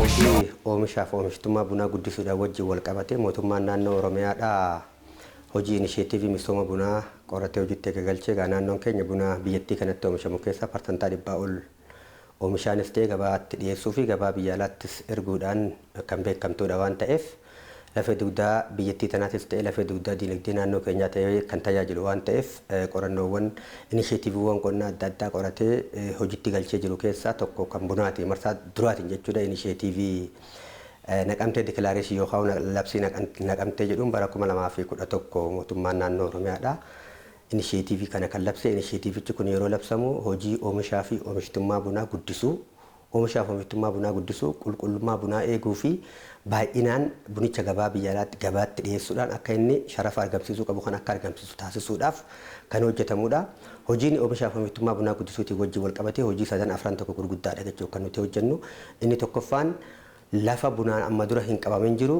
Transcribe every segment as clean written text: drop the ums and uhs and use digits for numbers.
Hojii oomishaaf oomishtummaa bunaa guddisuudhaan wajjin wal qabate mootummaan naannoo Oromiyaadhaa hojii inisheetiivii misooma bunaa qoratee hojiitti eega galchee, egaa naannoon keenya buna biyyattii kanatti oomishamu keessaa 100% ol oomishaanis ta'e gabaatti dhiyeessuu fi gabaa biyya alaattis erguudhaan kan beekamtuudha waan ta'eef, lafee dugdaa biyyattii tanaatis ta'e lafee dugdaa diinagdee naannoo keenyaa ta'ee kan tajaajilu waan ta'eef, qorannoowwan inisheetiiviiwwan qonnaa adda addaa qoratee hojiitti galchee jiru keessaa tokko kan bunaati, marsaa duraatiin jechuudha. Inisheetiivii Naqamtee declaration yookaan labsii Naqamtee jedhuun bara 2011 mootummaan naannoo Oromiyaadha inisheetiivii kana kan labse. Inisheetiivichi kun yeroo labsamu hojii oomishaa fi oomishtummaa bunaa guddisuu, oomishaa fi oomishtummaa bunaa guddisuu, qulqullummaa bunaa eeguu fi baay'inaan bunicha gabaa biyya alaatti gabaatti dhiyeessuudhaan akka inni sharafa argamsiisuu qabu kan akka argamsiisu taasisuudhaaf kan hojjetamudha. Hojiin oomishaa fi oomishtummaa bunaa guddisuutiin wajjin wal qabatee hojii sadan afran tokko gurguddaadha jechuudha kan nuti hojjennu. Inni tokkoffaan lafa bunaan amma dura hin qabamin jiru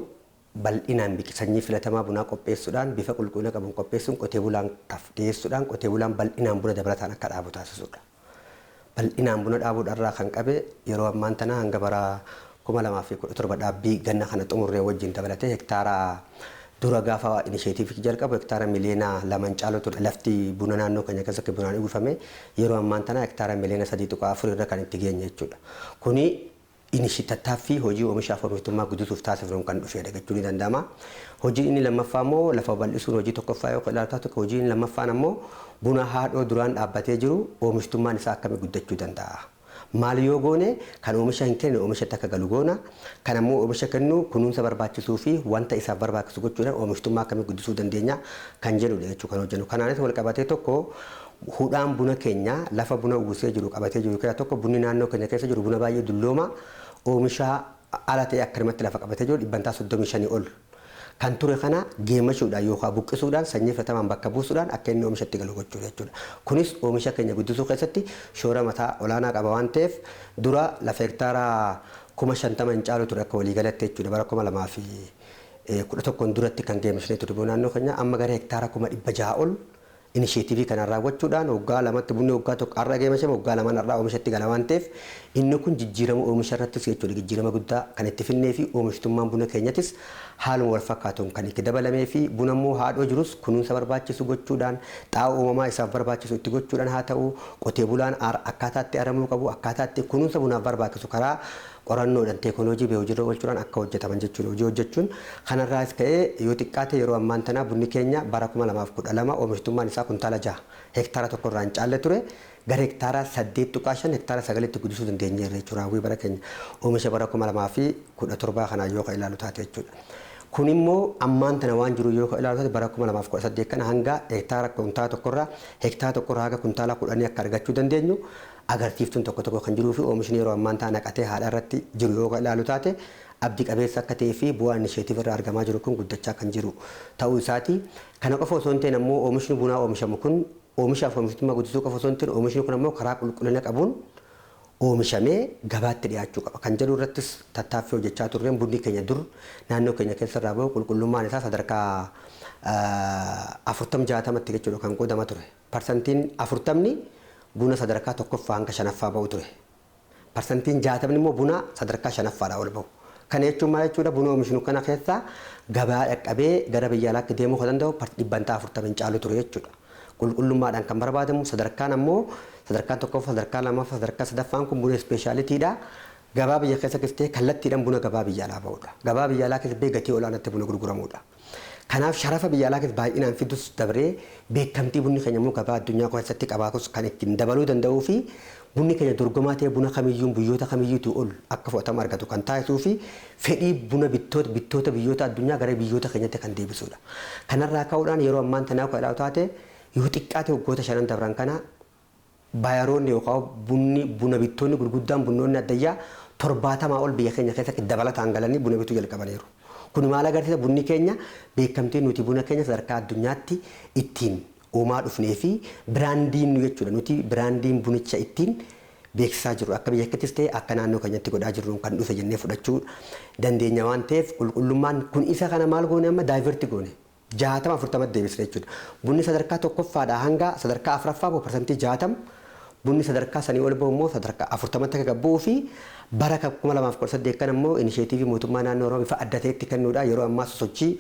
bal'inaan sanyii filatamaa bunaa qopheessuudhaan, bifa qulqullina qabuun qopheessuun, qotee bulaaf dhiyeessuudhaan qotee bulaan bal'inaan buna dabalataan akka dhaabu taasisuudha. Bal'inaan buna dhaabuudhaarraa kan qabe yeroo ammaan tana hanga bara 2017 dhaabbii ganna kana xumurree wajjin dabalatee hektaara dura gaafa inisheetiivii jalqabu hektaara miliyoona 2 caalu ture lafti buna naannoo keenya keessatti bunaan uwwifame. Yeroo ammaan tana hektaara miliyoona 3.4 irra kan itti geenye jechuudha. Kuni inishi tattaaffii hojii oomishaaf oomishtummaa guddisuuf taasifnu kan dhufedha jechuun ni danda'ama. Hojiin inni lammaffaa immoo lafa bal'isuun hojii tokkoffaa yoo ilaaltu tokko, hojiin lammaffaan ammoo buna haadhoo duraan dhaabbatee jiru oomishtummaan isaa akkamii guddachuu danda'a? Maal yoo goone kan oomisha hin kenne oomishatti akka galu goona? Kan ammoo oomisha kennu kunuunsa barbaachisuu fi wanta isaaf barbaachisu gochuudhaan oomishtummaa akkamii guddisuu dandeenya kan jedhudha jechuudha kan hojjennu. Kanaanis wal qabatee tokko hudhaan buna keenya lafa buna uwwisee jiru qabatee jiru keessaa tokko, bunni naannoo keenya keessa jiru buna baay'ee dullooma, oomisha ala ta'e akkanumatti lafa qabatee jiru 35% ol kan ture kana geemashuudhaan yookaan buqqisuudhaan sanyii filatamaan bakka buusuudhaan akka inni oomishatti galu gochuudha jechuudha. Kunis oomisha keenya guddisuu keessatti shoora mataa olaanaa qaba waan ta'eef, dura lafa hektaara 50,000 hin caalu ture akka waliigalatti jechuudha bara 2011n duratti kan geemashnee ture naannoo keenya. Amma gara hektaara 600,000 ol inisheetiivii kanaan raawwachuudhaan waggaa lamatti bunni waggaa tokko har'a geemashame waggaa lamaan har'aa oomishatti gala waan ta'eef, inni kun jijjiirama oomisha irrattis jechuudha jijjiirama guddaa kan itti finnee fi oomishtummaan buna keenyattis haaluma wal fakkaatuun kan itti dabalamee fi buna immoo haadhoo jirus kunuunsa barbaachisu gochuudhaan, xaa'oo uumamaa isaaf barbaachisu itti gochuudhaan haa ta'u, qotee bulaan akkaataa itti aramuu qabu, akkaataa itti kunuunsa bunaaf barbaachisu karaa qorannoodhaan teekinooloojii ba'e hojiirra oolchuudhaan akka hojjetaman jechuudha. Hojii hojjechuun kanarraas ka'ee yoo xiqqaate yeroo ammaan tanaa bunni keenya bara 2012 oomishtummaan isaa kuntaala 6 hektaara tokko irraa hin caalle ture gara hektaara 8.5, hektaara 9tti guddisuu dandeenyeerra jechuudha raawwii bara keenya oomisha bara 2017 kanaa yoo kan ilaalu taate jechuudha. Kun immoo ammaan tana waan jiru yoo kan ilaalu taate bara 2018 kana hanga hektaara kuntaala tokkorraa hektaara tokkorraa haga kuntaala 10 akka argachuu dandeenyu agarsiiftuun tokko tokko kan jiruu fi oomishni yeroo ammaan tana naqatee haadha irratti jiru yoo kan ilaalu taate abdii qabeessa akka ta'ee fi bu'aan inisheetiiv irraa argamaa jiru kun guddachaa kan jiru ta'uu isaati. Kana qofa osoo hin ta'in ammoo oomishni bunaa oomishamu kun oomishaaf oomishtummaa guddisuu qofa osoo hin ta'in, oomishni kun ammoo karaa qulqullina qabuun oomishamee gabaatti dhiyaachuu qaba kan jedhu irrattis tattaaffii hojjechaa turreen, bunni keenya dur naannoo keenya keessa irraa bahu qulqullummaan isaa sadarkaa 40 60tti jechuudha kan qoodama ture. 40% buna sadarkaa tokkoffaa hanga shanaffaa bahu ture. 60% immoo buna sadarkaa shanaffaadhaa ol bahu. Kana jechuun maal jechuudha? Buna oomishnu kana keessaa gabaa dhaqqabee gara biyya alaatti deemuu kan danda'u 40% hin caalu ture jechuudha. Qulqullummaadhaan kan barbaadamu sadarkaan ammoo sadarkaan tokkoffaa, sadarkaa lammaffaa, sadarkaa sadaffaan kun buna specialtydha. Gabaa biyya keessa keessatti kallattiidhaan buna gabaa biyya alaa bahudha. Gabaa biyya alaa keessatti gatii olaanaatti buna gurguramudha. Kanaaf sharafa biyya alaa keessa baay'inaan fidus dabree beekamtii bunni keenya immoo gabaa addunyaa keessatti qabaatus kan ittiin dabaluu danda'uu fi bunni keenya dorgomaa ta'ee buna kamiyyuu biyyoota kamiyyuutii ol akka fudhatama argatu kan taasisuu fi fedhii buna bittoota biyyoota addunyaa gara biyyoota keenyatti kan deebisudha. Kanarraa ka'uudhaan yeroo ammaan tanaa kan ilaalu taate yoo xiqqaate waggoota shanan dabran kana buyeroonni yookaan bunni buna bittoonni gurguddaan bunnoonni addayyaa 70 ol biyya keenya keessatti dabalataan galanii buna bituu jalqabaniiru. Kun maal agarsiisa? Bunni keenya beekamtii nuti buna keenya sadarkaa addunyaatti ittiin uumaa dhufnee fi brandiin nu jechuudha. Nuti brandiin bunicha ittiin beeksisaa jirru akka biyya keettis ta'e akka naannoo keenyatti godhaa jirru kan dhufe jennee fudhachuu dandeenya waan ta'eef, qulqullummaan kun isa kana maal goone, amma divert goone. 60 40 deebisne jechuudha. Bunni sadarkaa tokkoffaadhaa hanga sadarkaa afuraffaa 60% Bunni sadarkaa sanii ol bahu immoo sadarkaa 40tti akka gad bu'uu fi bara 2018 kan immoo inisheetiivii mootummaa naannoo Oromiyaa bifa adda ta'etti kennuudha. Yeroo ammaa sosochii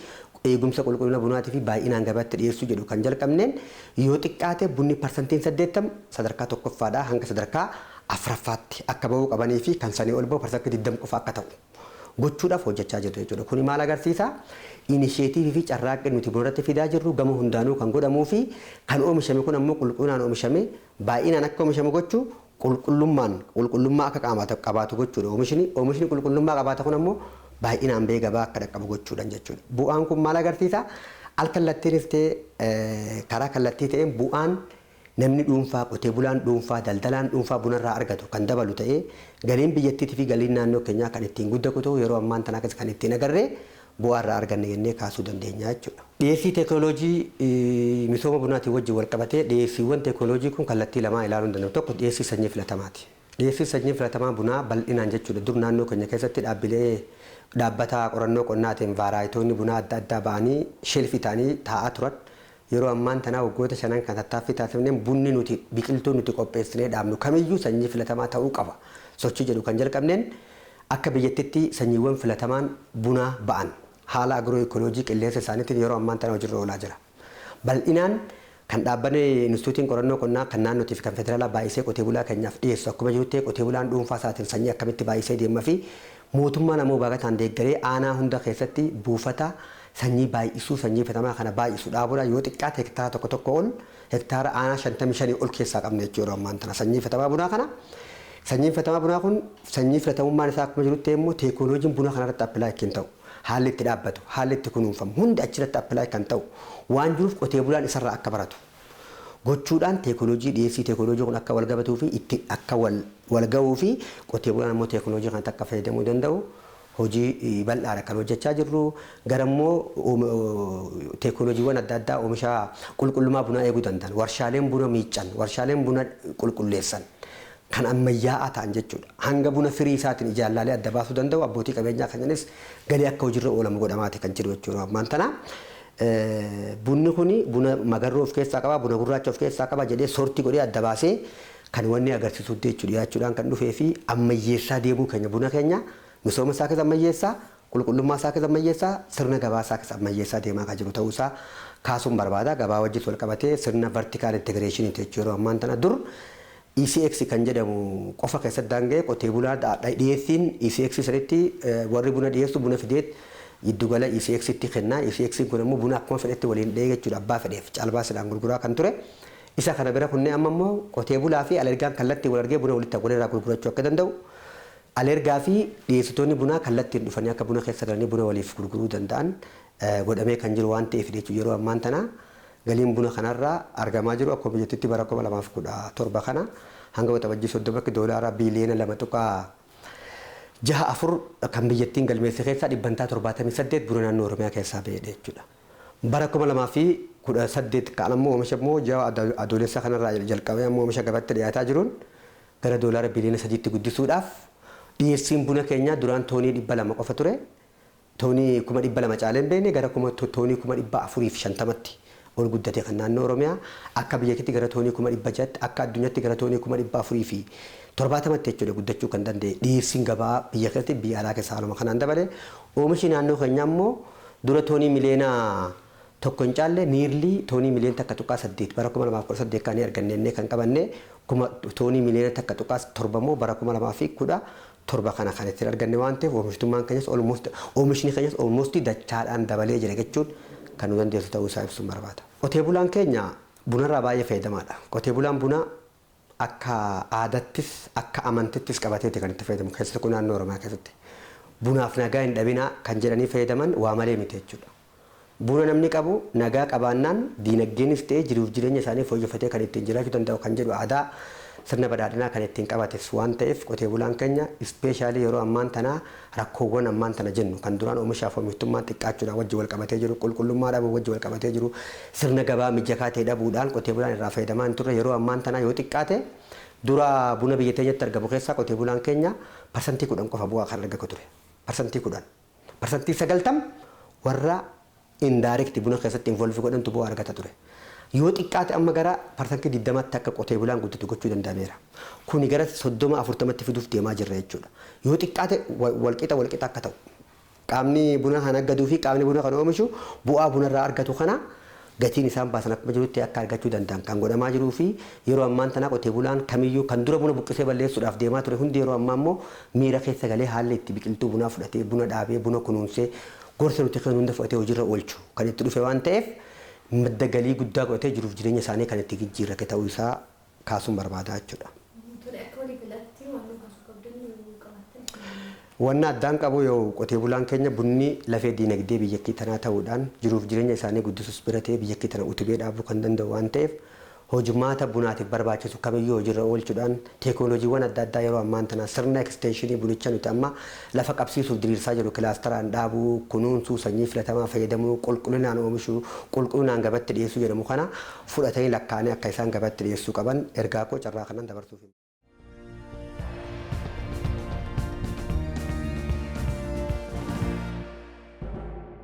eegumsa qulqullina bunaatii fi baay'inaan gabaatti dhiyeessuu jedhu kan jalqabneen, yoo xiqqaate bunni 80% sadarkaa tokkoffaadhaa hanga sadarkaa afuraffaatti akka bahuu qabanii fi kan sanii ol bahu 20% qofa akka ta'u gochuudhaaf hojjechaa jirra jechuudha. Kuni maal agarsiisa? Inisheetiivii fi carraaqqii nuti bunarratti fidaa jirru gama hundaanuu kan godhamuu fi kan oomishame kun ammoo qulqullinaan oomishame baay'inaan akka oomishamu gochuu, qulqullummaan qulqullummaa akka qabaatu gochuudha. Oomishni qulqullummaa qabaata kun ammoo baay'inaan bahee gabaa akka dhaqqabu gochuudhaan jechuudha. Bu'aan kun maal agarsiisa? Al kallattiinis ta'e karaa kallattii ta'een, bu'aan namni dhuunfaa, qotee bulaan dhuunfaa, daldalaan dhuunfaa bunarraa argatu kan dabalu ta'ee, galiin biyyattiitii fi galiin naannoo keenyaa kan ittiin guddatu ta'u, yeroo ammaan tanaa kan ittiin agarree bu'aa irraa arganne jennee kaasuu dandeenya jechuudha. Dhiyeessii teekinooloojii misooma bunaatiin wajjin wal qabatee, dhiyeessiiwwan teekinooloojii kun kallattii lamaan ilaaluu danda'u. Tokko dhiyeessii sanyii filatamaati. Dhiyeessii sanyii filatamaa bunaa bal'inaan jechuudha. Dur naannoo keenya keessatti dhaabbilee dhaabbata qorannoo qonnaatiin vaaraayitoonni bunaa adda addaa ba'anii shelf ta'anii taa'aa turan. Yeroo ammaan tanaa waggoota 5n kan tattaaffii taasifneen, bunni nuti biqiltuu nuti qopheessinee dhaabnu kamiyyuu sanyii filatamaa ta'uu qaba. Sochii jedhu kan jalqabneen, akka biyyattitti sanyiiwwan filatamaan bunaa ba'an haala agiroo ikooloojii qilleensa isaaniitiin yeroo ammaan tana hojiirra oolaa jira. Bal'inaan kan dhaabbanni Inistituutiin qorannoo qonnaa kan naannootii fi kan federaalaa baay'isee qotee bulaa keenyaaf dhiyeessu akkuma jirutti, qotee bulaan dhuunfaa isaatiin sanyii akkamitti baay'isee deemaa fi mootummaan ammoo baagataan deeggaree aanaa hunda keessatti buufata sanyii baay'isuu, sanyii filatamaa kana baay'isu dhaabuudhaan, yoo xiqqaate hektaara tokko tokko ol, hektaara aanaa 55 ol keessaa qabna jechuudha yeroo ammaan tana sanyii filatamaa bunaa kana. Sanyiin filatamaa bunaa kun sanyii filatamummaan isaa akkuma jirutti immoo teekinooloojiin buna kanarratti apply ittiin ta'u, haalli itti dhaabbatu, haalli itti kunuunfamu hundi achirratti apply kan ta'u waan jiruuf, qotee bulaan isarraa akka baratu gochuudhaan teekinooloojii, dhiyeessii teekinooloojii kun akka wal gabatuu fi itti akka wal gahuu fi qotee bulaan ammoo teekinooloojii kanatti akka fayyadamuu danda'u hojii bal'aadha kan hojjechaa jirru. Gara immoo teekinooloojiiwwan adda addaa oomisha qulqullummaa bunaa eeguu danda'an, warshaaleen buna miiccan, warshaaleen buna qulqulleessan kan ammayyaa'aa ta'an jechuudha. Hanga buna firii isaatiin ijaallaalee adda baasuu danda'u, abbootii qabeenyaa kanaanis galii akka hojiirra oolamu godhamaati kan jiru jechuudha. Ammaan tana bunni kuni buna magarroo of keessaa qaba, buna gurraacha of keessaa qaba jedhee sort godhee adda baasee kan wanni agarsiisutti jechuudha dhiyaachuudhaan kan dhufee fi ammayyeessaa deemuu keenya, buna keenya misooma isaa keessa ammayyeessaa, qulqullummaa isaa keessa ammayyeessaa, sirna gabaa isaa keessa ammayyeessaa deemaa kan jiru ta'uusaa kaasuun barbaada. Gabaa wajjin wal qabatee sirna vertical integration jechuudha. Yeroo ammaan tana dur ECX kan jedhamu qofa keessatti daanga'ee qotee bulaa dhiyeessiin ECX sanitti warri buna dhiyeessu buna fideet giddugala ECX tti kenna. ECX kun immoo buna akkuma fedhetti waliin dhahee jechuudha, abbaa fedheef caalbaasiidhaan gurguraa kan ture. Isa kana bira kunneen amma immoo qotee bulaa fi alergaan kallattii wal argee buna walitti walirraa gurgurachuu akka danda'u, alergaa fi dhiyeessitoonni bunaa kallattiin dhufanii akka buna keessa galanii buna waliif gurguruu danda'an godhamee kan jiru waan ta'eef jechuudha. Yeroo ammaan tana galiin buna kanarraa argamaa jiru akkuma biyyattiitti bara 2017 kana hanga Waxabajjii 30tti doolaara biiliyoona 2.64 kan biyyattiin galmeesse keessaa 78% buna naannoo Oromiyaa keessaa bahedha jechuudha. Bara 2018 kan ammoo oomisha immoo ji'a Adoolessa kanarraa jalqabee ammoo oomisha gabaatti dhiyaataa jiruun gara doolaara biliyoona 3tti guddisuudhaaf, dhiyeessiin buna keenyaa duraan toonii 200 qofa ture. Toonii 200,000 caalee hin beekne, gara toonii 450,000tti ol guddate kan naannoo Oromiyaa, akka biyyattiitti gara toonii 600,000tti, akka addunyaatti gara toonii 470,000tti jechuudha guddachuu kan danda'e. Dhiyeessiin gabaa biyya keessatti, biyya alaa keessa haaluma kanaan dabale. Oomishi naannoo keenyaa immoo dura toonii miliyoona 1 hin caalle, nearly toonii miliyoona 1.8 bara 2018 kan arganne kan qabanne, toonii miliyoona 1.7 immoo bara 2017 kana kan ittiin arganne waan ta'eef, oomishtummaan keenyas almost, oomishni keenyas almost dachaadhaan dabalee jira jechuun kan nu dandeessu ta'uu isaa ibsuun barbaada. Qotee bulaan keenya bunarraa baay'ee fayyadamaadha. Qotee bulaan buna akka aadattis akka amantittis qabateeti kan itti fayyadamu, keessattuu naannoo Oromiyaa keessatti. Bunaaf nagaa hin dhabinaa kan jedhanii fayyadaman waa malee miti jechuudha. Buna namni qabu nagaa qabaannaan diinagdeenis ta'ee jiruuf jireenya isaanii fooyyeffatee kan ittiin jiraachuu danda'u kan jedhu aadaa sirna badhaadhinaa kan ittiin qabates waan ta'eef, qotee bulaan keenya especially yeroo ammaan tanaa rakkoowwan ammaan tana jennu kan duraan oomishaaf oomishtummaan xiqqaachuudhaan wajji wal qabatee jiru, qulqullummaa dhabuu wajji wal qabatee jiru, sirna gabaa mijataa ta'e dhabuudhaan qotee bulaan irraa fayyadamaa hin turre, yeroo ammaan tanaa yoo xiqqaate dura buna biyya teenyatti argamu keessaa qotee bulaan keenya 10% qofa bu'aa kan argatu ture. 10%. 90% warra indirect buna keessatti involve godhantu bu'aa argata ture. Yoo xiqqaate amma gara 20%tti akka qotee bulaan guddatu gochuu danda'ameera. Kuni gara 30 40tti fiduuf deemaa jirra jechuudha. Yoo xiqqaate walqixa walqixa akka ta'u. Qaamni buna kana naggaduu fi qaamni buna kana oomishu bu'aa bunarraa argatu kana gatiin isaan baasan akkuma jirutti akka argachuu danda'an kan godhamaa jiruu fi yeroo ammaan tanaa qotee bulaan kamiyyuu kan dura buna buqqisee balleessuudhaaf deemaa ture hundi yeroo ammaa immoo miira keessa galee haalli itti biqiltuu bunaa fudhatee, buna dhaabee, buna kunuunsee, gorsa nuti kennu hunda fudhatee hojiirra oolchu kan itti dhufe waan ta'eef, madda galii guddaa godhatee jiruuf jireenya isaanii kan itti jijjiirrate ta'uu isaa kaasuun barbaada jechuudha. Tole, akka waliigalaatti waan nu kaasuu qabdan yoo qabaattan. Wanna addaan qabu yoo qotee bulaan keenya bunni lafee diinagdee biyyattii tanaa ta'uudhaan jiruuf jireenya isaanii guddisuus bira ta'ee biyyattii tana utubee dhaabuu kan danda'u waan ta'eef, hojimaata bunaatiif barbaachisu kamiyyuu hojiirra oolchuudhaan, teekinooloojiiwwan adda addaa yeroo ammaan tana sirna eksteenshinii bunicha nuti amma lafa qabsiisuuf diriirsaa jiru, kilaasteraan dhaabuu, kunuunsuu, sanyii filatamaa fayyadamuu, qulqullinaan oomishuu, qulqullinaan gabatti dhiyeessuu jedhamu kana fudhatanii lakkaa'anii akka isaan gabatti dhiyeessuu qaban ergaa koo carraa kanaan dabarsuuf.